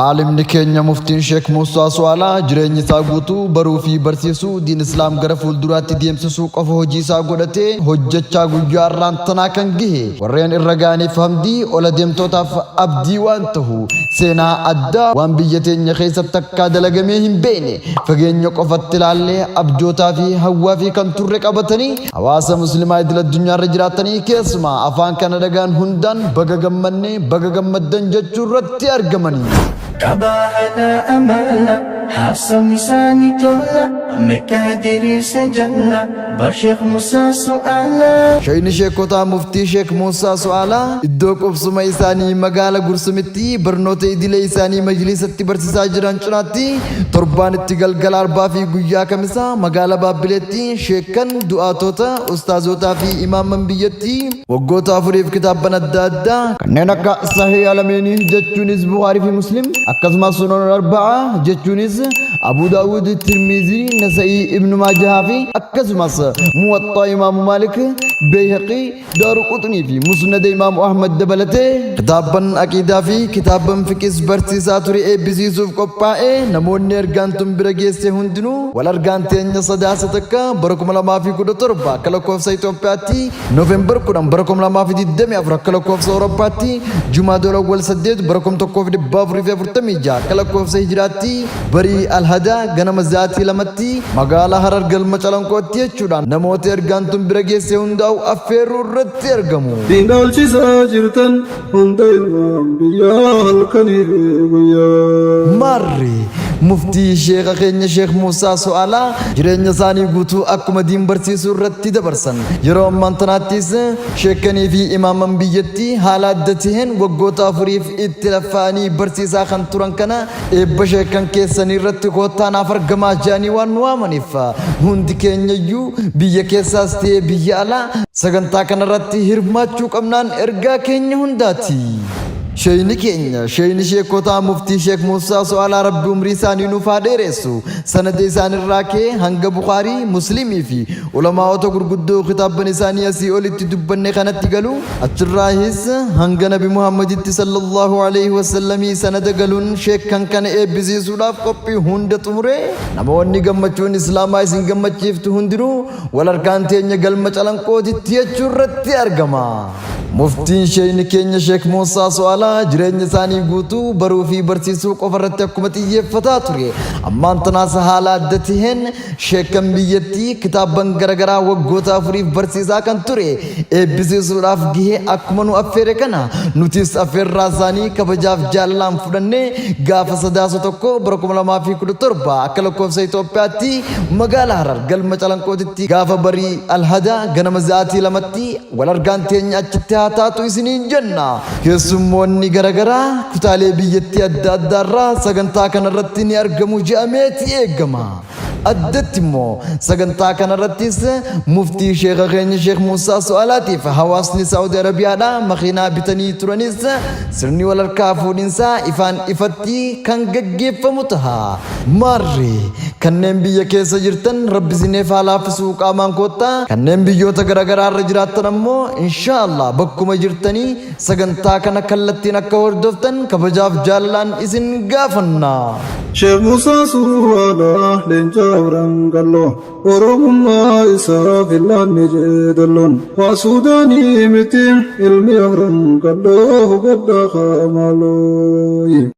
Aalimni keenya Muftiin Sheek Muusaa Su'aalaa jireenyi isaa guutuu baruu fi barsiisuu diin Islaam gara fuulduraatti deemsisuu qofa hojii isaa godhatee hojjechaa guyyaa har'aan tanaa kan gahe warreen irra ga'aniif hamdii ola deemtootaaf abdii waan tahu seenaa addaa waan biyya teenya keessatti takkaa dalagamee hin beekne fageenya qofatti ilaallee abjootaa fi hawwaa fi kan turre qabatanii hawaasa muslimaa idil addunyaarra jiraatanii keessumaa afaan kana dhagaan hundaan baga gammannee baga gammaddan jechuu irratti argamanii. Qabaahana amala haasawni isaanii tola Mekkaa diriirse jalla bar Sheekh Musaa Su'aala. Shayni Sheekotaa Muftii Sheek Muusaa Su'aalaa iddoo qubsuma isaanii magaala Gursumitti barnoota idilee isaanii majliisatti barsiisaa jiran cinaatti torbaanitti galgala Arbaa fi guyyaa Kamisaa magaala Baabbileetti sheekkan, du'aatota, ustaazotaa fi imaamman biyyattii waggoota afuriif kitaabban adda addaa kanneen akka Sahih Alameenii jechuunis Bukhaarii fi Muslim akkasumas Sunan Arba'aa jechuunis Abu Daawud, Tirmizii, Nasa'ii, Ibnu Maajahaa fi akkasumas Muwaxxaa Imaamu Maalik, Beeyhaqii, Daaru Quxnii fi Musnada Imaamu Ahmad dabalatee kitaabban aqiidaa fi kitaabban fiqis barsiisaa ture eebbisiisuuf qophaa'e namoonni ergaan tun bira geesse hundinuu wal argaan teenya Sadaasa 1 bara 2017 akka lakkoofsa Itoophiyaatti, November 10 bara 2024 akka lakkoofsa Awurooppaatti, Jumaadol Awwal 8 bara 1446 akka lakkoofsa Hijiraatti barii Alhadaa ganama zaatii 2tti magaalaa Harar galma Calanqootti jechuudhaan namoota ergaan tun bira geesse hundaa'u affeerruu irratti argamu. Diinaalchisaa jirtan hunda ilmaan biyyaa halkanii fi guyyaa. Maarree Muftii Sheekha keenya Sheekh Muusaa Su'aalaa jireenya isaanii guutuu akkuma diin barsiisuu irratti dabarsan. Yeroo ammaan tanaattis sheekkanii fi imaaman biyyattii haala adda taheen waggoota afuriif itti laffa'anii barsiisaa kan turan kana eebba sheekkan keessanii irratti koottaa naaf argamaa jedhanii waan nu waamaniif hundi keenyayyuu biyya keessaas ta'ee biyya alaa sagantaa kanarratti hirmaachuu qabnaan ergaa keenya hundaati. Sheeyni keenya, sheeyni sheekotaa Muftii Sheek Muusaa Su'aalaa Rabbi umrii isaanii nuuf haa dheeressu. Sanada isaanirraa ka'ee hanga Bukhaarii, Muslimii fi ulamaa'ota gurguddoo kitaabban isaanii asii olitti dubbanne kanatti galu, achirraahis hanga Nabi Muhammaditti sallallahu aleyhi wasallamii sanada galuun sheekkan kana eebbisiisuudhaaf qophii hunda xumuree namoonni gammachuun Islaamaa isin gammachiiftu hundinuu wal harkaan teenya galma Calanqootitti jechuu irratti argama. Muftiin sheeyni keenya Sheek Muusaa Su'aalaa jireenya isaanii guutuu baruu fi barsiisuu qofa irratti akkuma xiyyeeffataa ture. Ammaan tanaas haala adda taheen sheekkan biyyattii kitaabban garagaraa waggoota afuriif barsiisaa kan ture eebbisiisuudhaaf gahee akkuma nu affeere kana nutis affeerraa isaanii kabajaaf jaalalaan fudhannee gaafa Sadaasa 1 bara 2017 akka lakkoofsa Itoophiyaatti magaalaa Harar galma Calanqootitti gaafa barii Alhada ganama za'atii 2tti Wal argaan teenya achitti haa taatu isiniin jenna. Keessummoonni garagaraa kutaalee biyyattii adda addaarraa sagantaa kanarratti ni argamu je'ameeti eegama. Addatti immoo sagantaa kanarrattis Muftii Sheekha keenya Sheekh Muusaa Su'aalaatiif hawaasni Saa'udi Arabiyaadhaa makiinaa bitanii turanis sirni wal harkaa fuudhinsaa ifaan ifatti kan gaggeeffamu taha. Maarree kanneen biyya keessa jirtan Rabbi isiniif haa laaffisuu qaamaan koottaa, kanneen biyyoota garagaraa irra jiraattan ammoo inshaa Allah bakkuma jirtanii sagantaa kana kallattiin akka hordoftan kabajaaf jaalalaan isin gaafanna. Sheekh Musaa Suwaalaa leenca Afran Qalloo Oromummaa isaaf hin laanne jeedalloon Waa Suudaanii miti ilmi Afran Qalloo hubadhaa kaa maaloo.